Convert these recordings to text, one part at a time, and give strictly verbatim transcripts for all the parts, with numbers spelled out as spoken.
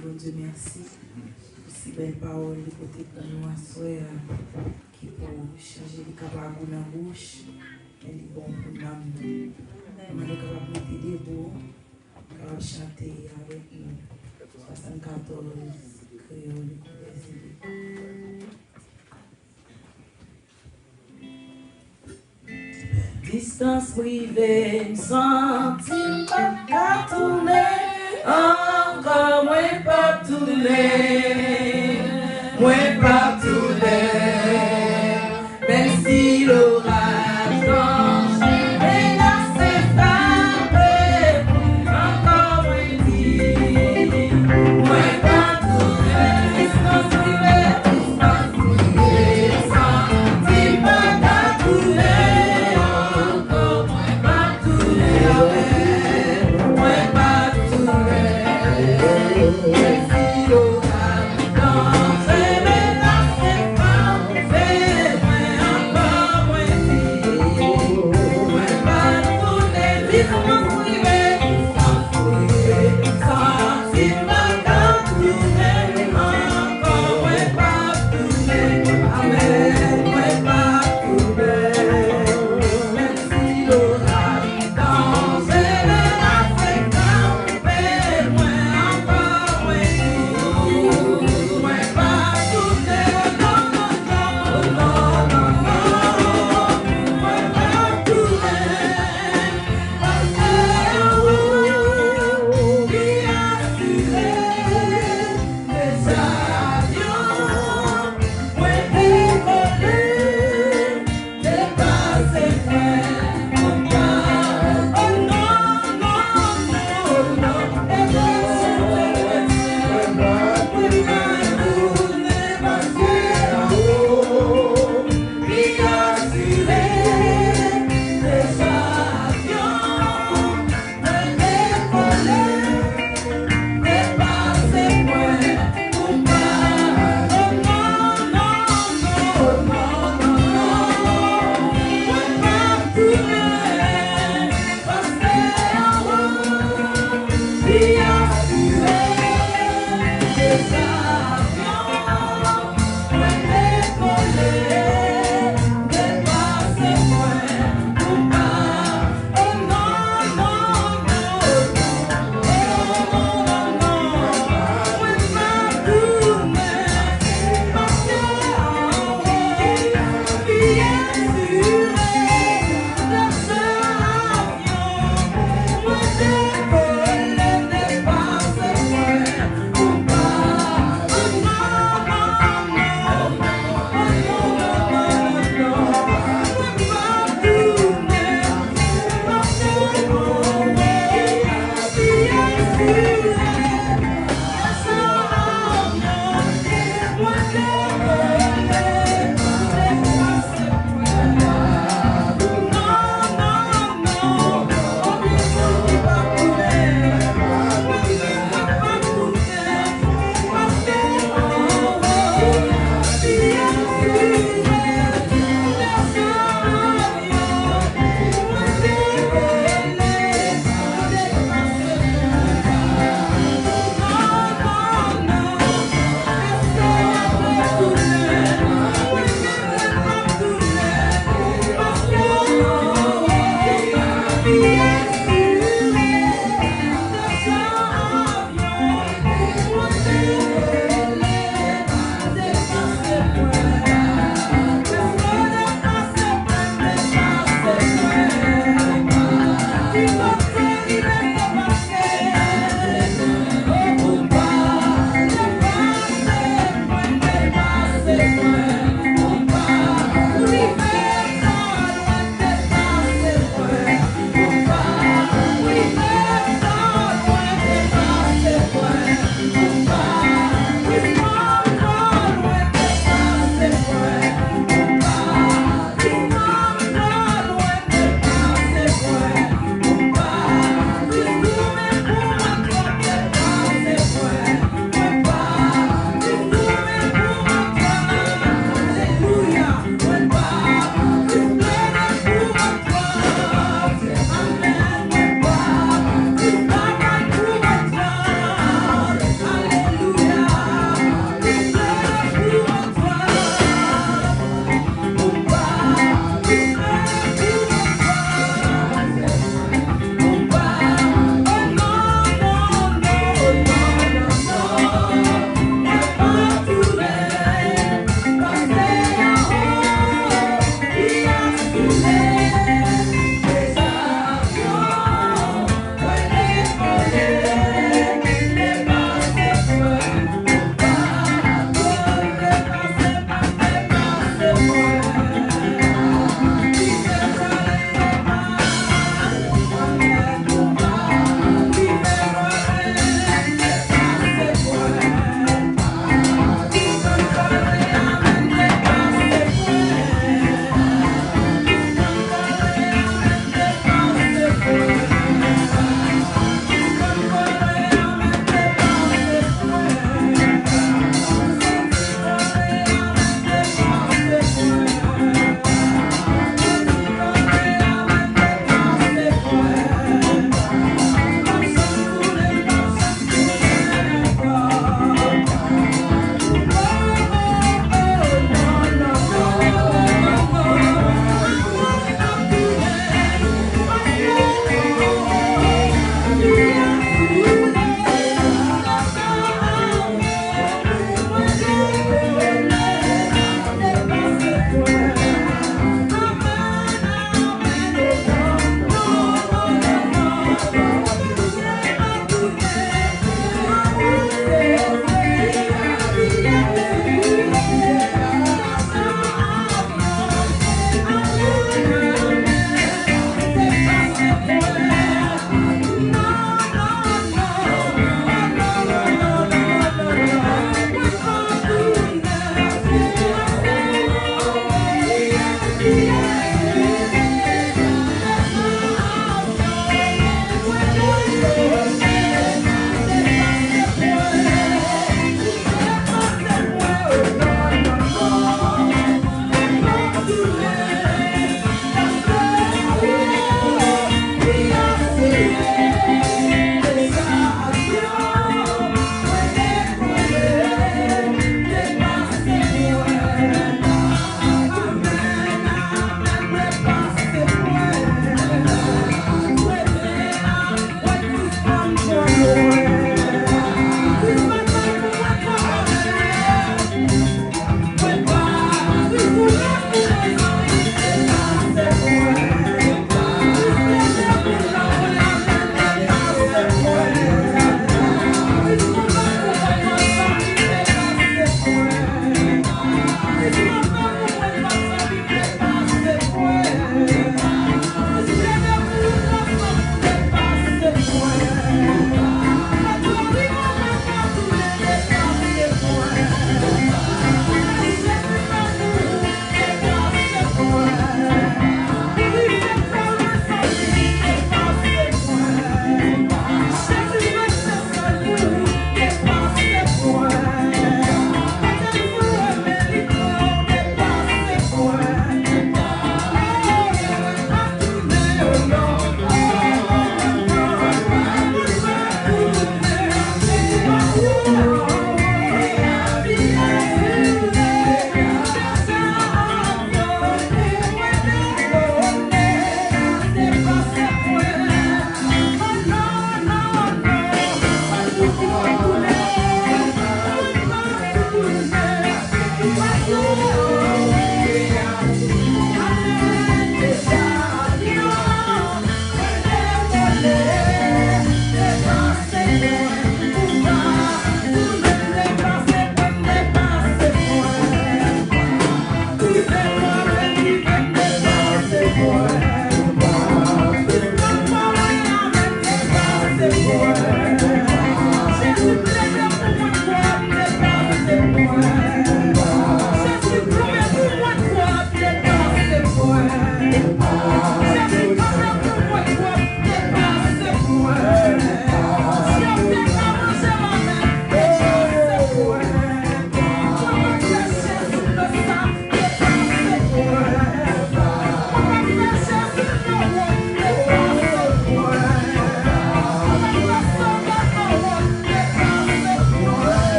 Bondye mèsi pou si bèl pawòl li pote pou nou aswè a, ki pou chanje, li ka pa gou nan bouch, men li bon pou nanm nou. Mwen mande w kapab mete debou, kapab chante avèk nou. Swasannkatòz, Kreyòl, Repiblik Dominikèn. Distans rive, m santi m pa ka tounen ankò, mwen p ap tounen, mwen p ap tounen. Menm si loraj, danje, menas frape, ankò mwen di, mwen p ap tounen, distans rive, distans rive, santi m pa ka tounen ankò, mwen p ap tounen, mwen p ap tounen, menm si loraj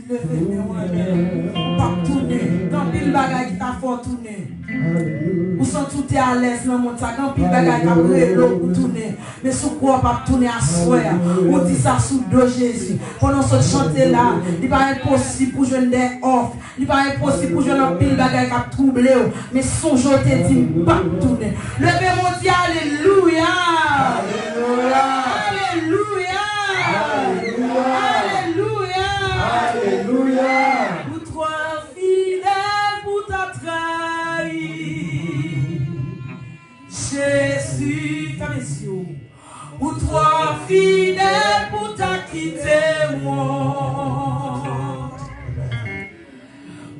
Leve men w anlè. Ou p ap tounen. Gen anpil bagay ki ta fè w tounen. Ou santi w te alèz nan mond sa. Gen anpil bagay k ap rele w pou tounen. Men si w kwè w p ap tounen aswè a, ou di sa sou do Jezi. Pandan w sot chante la, li pa enposib pou jwenn de òf. Li pa enposib pou jwenn anpil bagay k ap twouble w. Men sonje w te di, "M p ap tounen." Leve men w, di, "Alelouya! Alelouya! Alelouya! Alelouya! Ou twò fidèl pou ta trayi. Jezi, fèmen zye w. Ou twò fidèl pou ta kite w.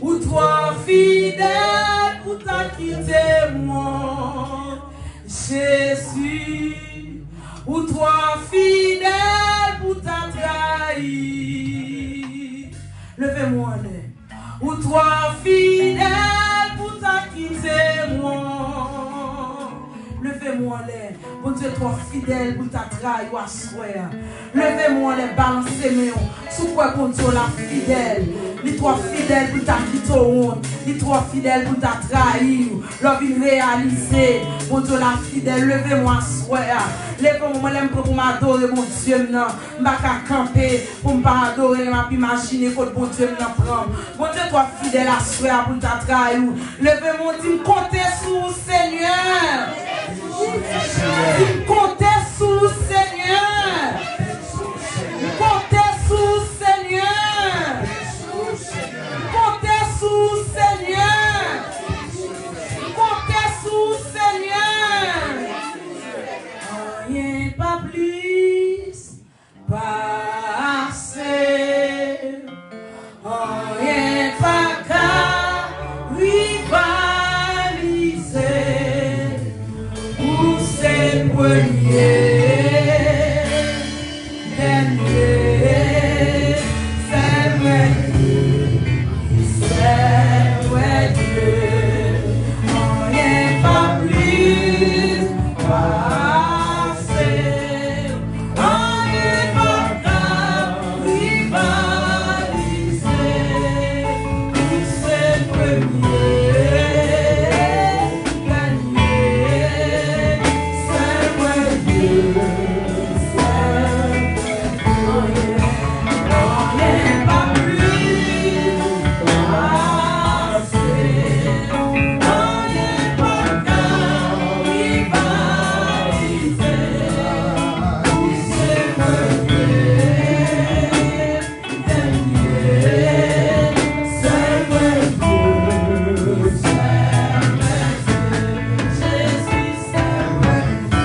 Ou twò fidèl pou ta kite m, Jezi. Ou twò fidèl pou ta trayi. Leve men w anlè. Ou twò fidèl pou ta kite m. Leve men w anlè. Bondye twò fidèl pou l ta trayi w aswè a. Leve men w anlè, balanse men w. Si w kwè Bondye w la fidèl, li twò fidèl pou l ta kite w wont, li twò fidèl pou l ta trayi w. Lè w vin reyalize Bondye w la fidèl, leve men w aswè a. Leve men w, mwen lè m pran pou m adore Bondye m nan, m pa ka kanpe pou m pa adore l, lè m ap imajine kot Bondye m nan pran m. Bondye twò fidèl aswè a pou l ta trayi w. Leve men w, di, "M konte sou ou, Senyè." Di, "M konte sou ou, Senyè." M konte sou ou, Senyè. M konte sou ou, Senyè. M konte sou ou, Senyè. Anyen pa plis pase. Anyen pa ka rivalize. Ou se premye, dènye, sèl vrè Dye, sèl vrè Dye. Anyen pa plis pase. Anyen pa ka rivalize. Ou se premye, dènye, sèl vrè Dye, sèl vrè Dye. Anyen, anyen pa plis pase. Anyen pa ka rivalize. Ou se premye, dènye, sèl vrè Dye, sèl vrè Dye. Jezi, sèl vrè Dye.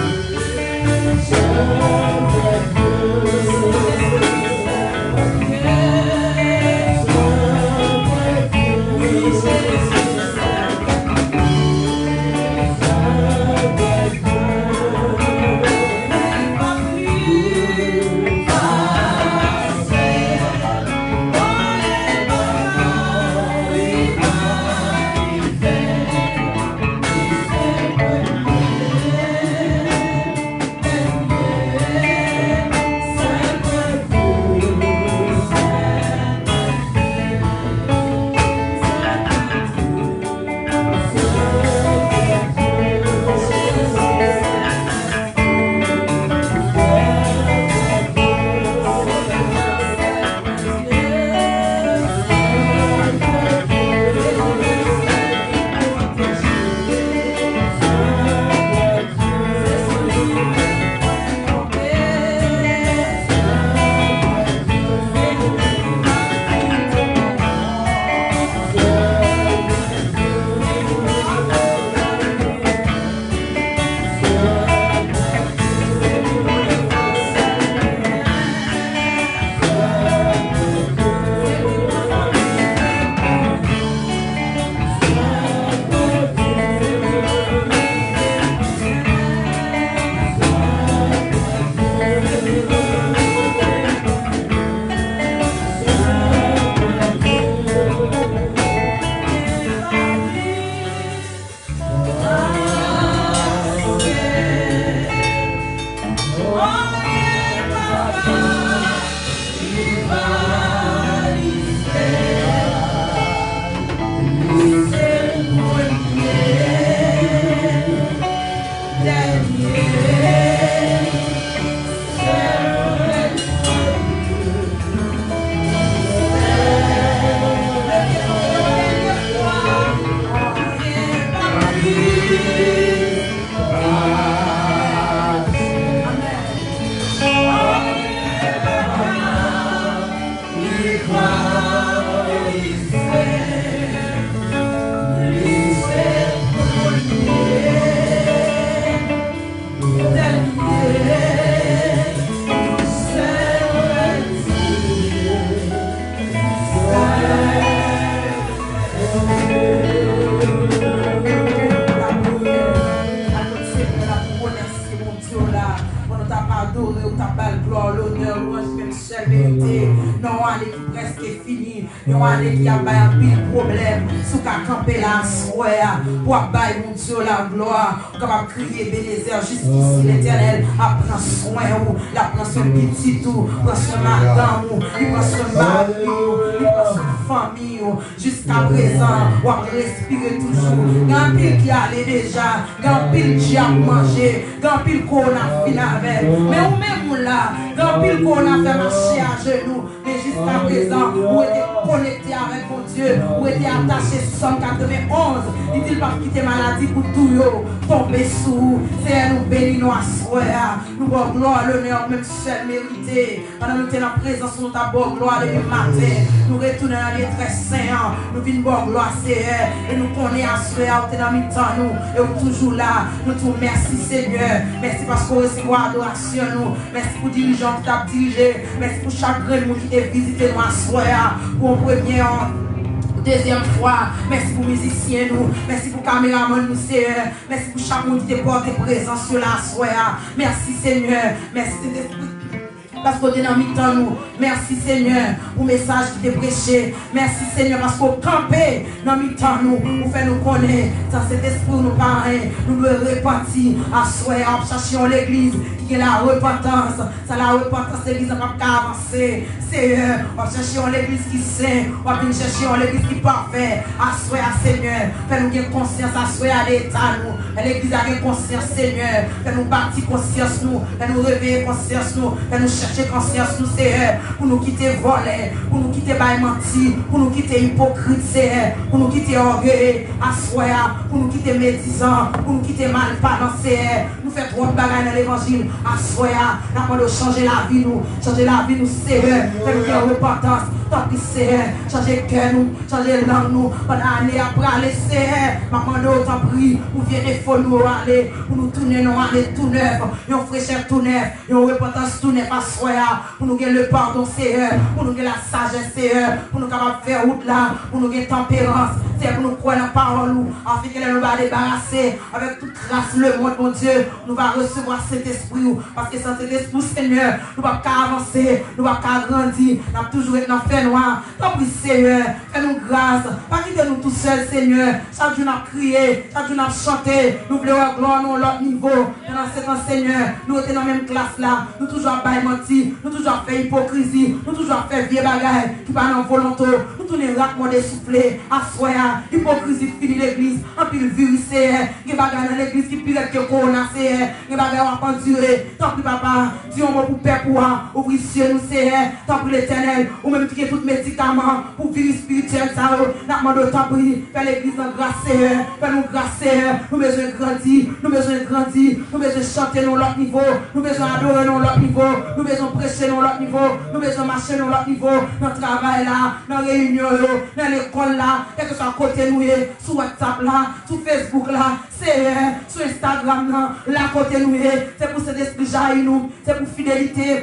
Adore w, t ap ba l glwa, lonè, lwanj, menm sèl merite. Nan yon ane ki prèske fini, yon ane ki ap bay anpil pwoblèm, si w ka kanpe la aswè a pou w ap bay Bondye w laglwa, ou kapab kriye Ebenezè jiskisi. Letènèl ap pran swen ou, l ap pran swen pitit ou, pran swen madanm ou, li pran swen mari ou, li pran swen fanmi ou. Jiskaprezan, w ap respire toujou. Gen anpil ki ale deja, gen anpil dyab manje, gen anpil kowona fin avè l. Men ou menm ou la, gen anpil kowona fè mache ajenou. Men jiskaprezan, ou rete konekte avèk Bondye, ou rete atache. Sòm katrevenn onz, li di l p ap kite maladi pou tou yo tonbe sou ou. Seyè, nou beni nou aswè a. Nou ba w glwa, lonè, ou menm sèl merite. Pandan nou te nan prezans ou, nou t ap ba w glwa depi maten. Nou retounen nan lye trè sen an. Nou vin ba w glwa, Seyè. E nou konnen aswè a ou te nan mitan nou. E ou toujou la. Nou di w mèsi, Senyè. Mèsi paske w resevwa adorasyon nou. Mèsi pou dirijan ki t ap dirije. Mèsi pou chak grenn moun ki te vizite nou aswè a. Pou yon premye, yon dezyèm fwa. Mèsi pou mizisyen nou. Mèsi pou kameramann nou, Seyè. Mèsi pou chak moun ki te pote prezans yo la aswè a. Mèsi, Senyè. Mèsi, Sentespri. Paske w te nan mitan nou. Mèsi, Senyè, pou mesaj ki te preche. Mèsi, Senyè, paske w kanpe nan mitan nou. Ou fè nou konnen, san Sentespri w nou pa anyen. Nou dwe repanti. Aswè a, w ap chache yon legliz ki gen larepantans. San larepantans, legliz la p ap ka avanse. Seyè, w ap chache yon legliz ki sen. W ap vin chache yon legliz ki pafè. Aswè a, Senyè, fè nou gen konsyans aswè a de eta nou. Fè legliz la gen konsyans, Senyè. Fè nou bati konsyans nou. Fè nou reveye konsyans nou. Fè nou chache konsyans nou, Seyè. Pou nou kite vòlè. Pou nou kite bay manti. Pou nou kite ipokrit, Seyè. Pou nou kite ògeye aswè a. Pou nou kite medizan. Pou nou kite malpalan, Seyè. Nou fè twòp bagay nan levanjil. Aswè a, n ap mande w chanje lavi nou. Chanje lavi nou, Seyè. Fè nou gen repantans. Tanpri, Seyè, chanje kè nou. Chanje lang nou. Pandan ane a prale, Seyè, m ap mande w, tanpri, pou vye defo nou yo ale, pou nou tounen nan yon ane tou nèf, yon frechè tou nèf, yon repantans tou nèf aswè a, pou nou gen lepadon, Seyè, pou nou gen lasajès, Seyè, pou nou kapab fè wout la, pou nou gen tanperans, Seyè, pou nou kwè nan pawòl ou, afenke lè nou va debarase avèk tout kras lemonn, Bondye, nou va resevwa Sentespri ou, paske san Sentespri ou, Senyè, nou p ap ka avanse, nou p ap ka grandi, n ap toujou ret nan fènwa. Tanpri, Senyè, fè nou gras. Pa kite nou tousèl, Senyè. Chak jou n ap kriye, chak jou n ap chante. Nou vle wè glwa w nan yon lòt nivo. Pandansetan, Senyè, nou rete nan menm klas la. Nou toujou ap bay manti. Nou toujou ap fè ipokrizi. Nou toujou ap fè vye bagay ki pa nan volonte w. Nou tounen rat mòde soufle. Aswè a, ipokrizi fini legliz. Anpil viris, Seyè. Gen bagay nan legliz ki pi rèd ke kowona, Seyè. Gen bagay w ap andire. Tanpri, Papa, di yon mo pou pèp ou a. Ouvri zye nou, Seyè. Tanpri, Letènèl, ou menm ki gen tout medikaman pou viris espirityèl sa yo, n ap mande w, tanpri, fè legliz lan gras, Seyè. Fè nou gras, Seyè. Nou bezwen grandi. Nou bezwen grandi. Nou bezwen chante nan yon lòt nivo. Nou bezwen adore nan yon lòt nivo. Nou bezwen preche nan yon lòt nivo. Nou bezwen mache nan yon lòt nivo. Nan travay la, nan reyinyon yo, nan lekòl la, kèlkeswa kote nou ye, sou WhatsApp la, sou Facebook la, Seyè, sou Instagram nan, la kote nou ye, se pou Sentespri jayi nou, se pou fidelite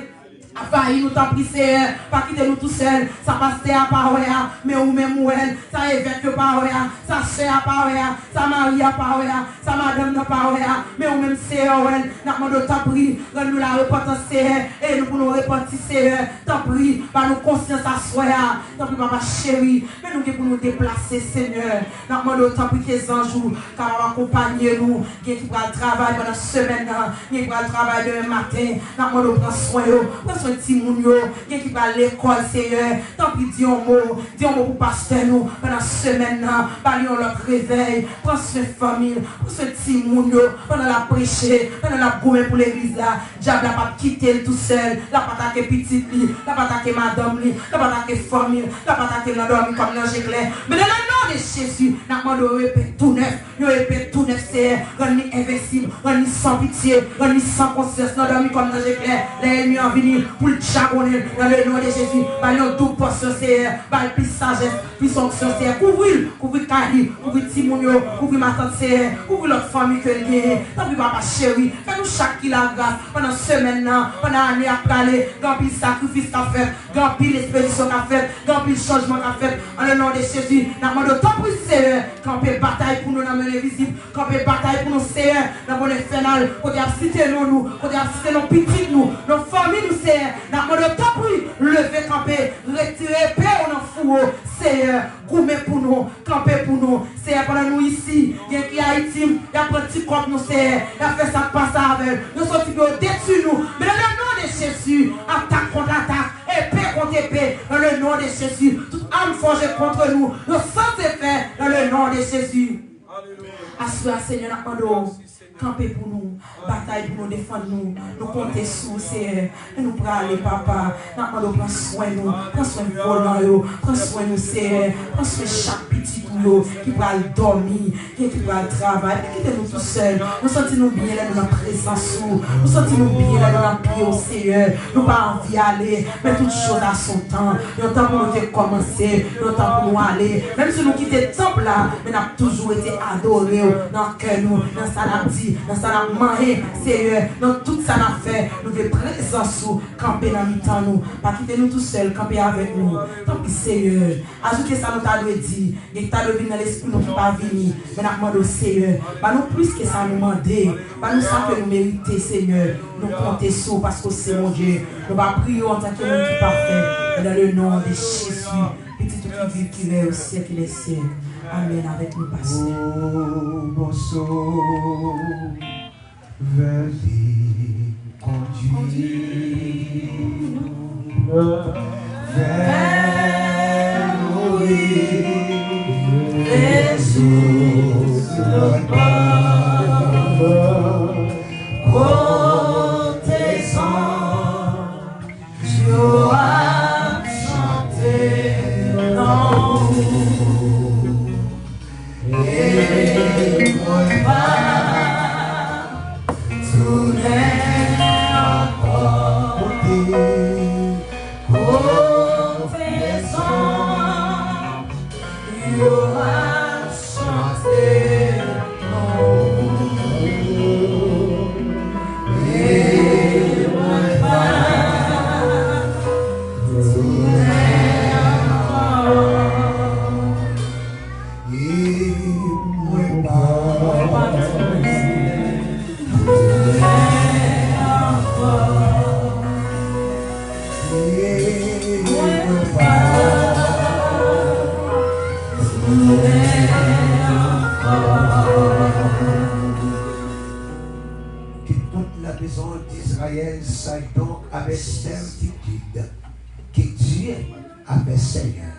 avayi nou, tanpri, Seyè, pa kite nou tousèl. Sa pastè a pa wè a, men ou menm ou wè l. Sa evèk yo pa wè a, sa sè a pa wè a, sa mari a pa wè a, sa madanm nan pa wè a, men ou menm, Seyè, w wè l. N ap mande w, tanpri, rann nou larepantans, Seyè, ede nou pou nou repanti, Seyè. Tanpri, ba nou konsyans aswè a. Tanpri, Papa cheri, men nou gen pou nou deplase, Senyè. N ap mande w, tanpri, ke zanj ou kapab akonpanye nou. Gen ki pral travay pandan semèn nan, gen ki pral travay demen maten. N ap mande w pran swen yo, pran swen timoun yo. Gen ki pral lekòl, Seyè. Tanpri, di yon mo, di yon mo pou pastè nou pandan semèn nan. Ba li yon lòt revèy. Pran swen fanmi l, pran swen timoun yo. Pandan l ap preche, pandan l ap goumen pou legliz la, dyab la p ap kite l tousèl. L ap atake pitit li, l ap atake madanm li, l ap atake fanmi l, l ap atake l nan dòmi kòm nan je klè. Men nan non de Jezi, n ap mande w yon epe tou nèf, yon epe tou nèf, Seyè. Rann li envensib, rann li san pitye, rann li san konsyans nan dòmi kòm nan je klè. Lè ènmi an vini, pou l djagonnen nan le non de Jezi. Ba l yon doub pòsyon, Seyè. Ba l plis sajès, plis onksyon, Seyè. Kouvri l, kouvri kay li, kouvri timoun yo, kouvri matant, Seyè. Kouvri lòt fanmi ke l genyen. Tanpri, papa cheri, fè nou chak ki la gras pandan semèn nan, pandan ane ap prale. Gen anpil sakrifis k ap fèt, gen anpil ekspedisyon k ap fèt, gen anpil chanjman k ap fèt. An le non de Jezi, n ap mande w, tanpri, Seyè, kanpe batay pou nou nan men lenvizib. Kanpe batay pou nou, Seyè, nan mòn enfènal, kote y ap site non nou, kote y ap site non pitit nou, non fanmi nou, Seyè. N ap mande w, tanpri, leve kanpe, retire epe w nan fouwo, Seyè, goumen pou nou, kanpe pou nou, Seyè, pandan nou isi, gen ki Ayiti, y ap pran ti kòb nou, Seyè, y ap fè sa k pa sa avè l, yo soti pou yo detwi nou, men nan le non de Jezi, atak kont atak, epe kont epe, nan le non de Jezi, tout arme forgée contre nous, yo sans effet, dans le nom de Jésus. Aswè a, Senyè, n ap mande w kanpe pou nou, batay pou nou, defann nou. Nou konte sou ou, Seyè. Lè nou prale, papa, n ap mande w pran swen nou, pran swen volan yo, pran swen nou, Seyè. Pran swen chak pitit ou yo ki pral dòmi, gen ki pral travay. Pa kite nou tousèl. Nou santi nou byen lè nou nan prezans ou. Nou santi nou byen lè nou nan pye w, Seyè. Nou pa anvi ale, men tout chose a son tan. Yon tan pou nou te kòmanse, yon tan pou nou ale. Menm si nou kite tanp la, men n ap toujou rete adore w nan kè nou, nan sa n ap di, nan sa n ap manyen, Seyè, nan tout sa n ap fè, nou vle prezans ou kanpe nan mitan nou. Pa kite nou tousèl, kanpe avèk nou. Tanpri, Seyè, ajoute sa nou ta dwe di, gen ki ta dwe vin nan lespri nou ki pa vini, men n ap mande w, Seyè, ba nou plis ke sa nou mande. Ba nou sa ke nou merite, Senyè. Nou konte sou ou paske w se Bondye. Nou pa priye w antanke moun ki pafè, men dans le nom de Jésus, Pitit ou ki viv, ki rèy o syèk dè syèk. Amèn. Avèk nou, pastè. O bon Sovè, vin kondwi nou vè ou, wi, vè sou lòt bò. Kote zanj yo ap chante louanj ou, e mwen pa tounen ankò. Kote, kote zanj yo ap chante non ou, e mwen pa tounen ankò. E mwen pa tounen ankò. E mwen pa tounen ankò. Que toute la maison d'Israël sache donc avec certitude que Dieu avait Seigneur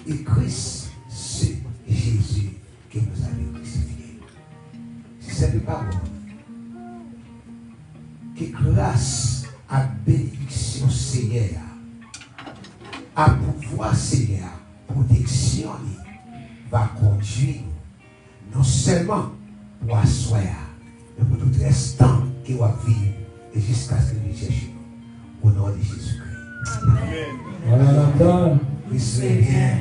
et Christ, c'est Jésus que vous avez crucifié. Si cette parole, que grâce ak benediksyon Senyè a, ak pouvwa Senyè a, pwoteksyon li va kondui nou, non sèlman pou aswè a, men pou tout rès tan ke w ap viv e jiskaske l vin chèche nou. O non de Jezikri. Amèn. Kris revyen.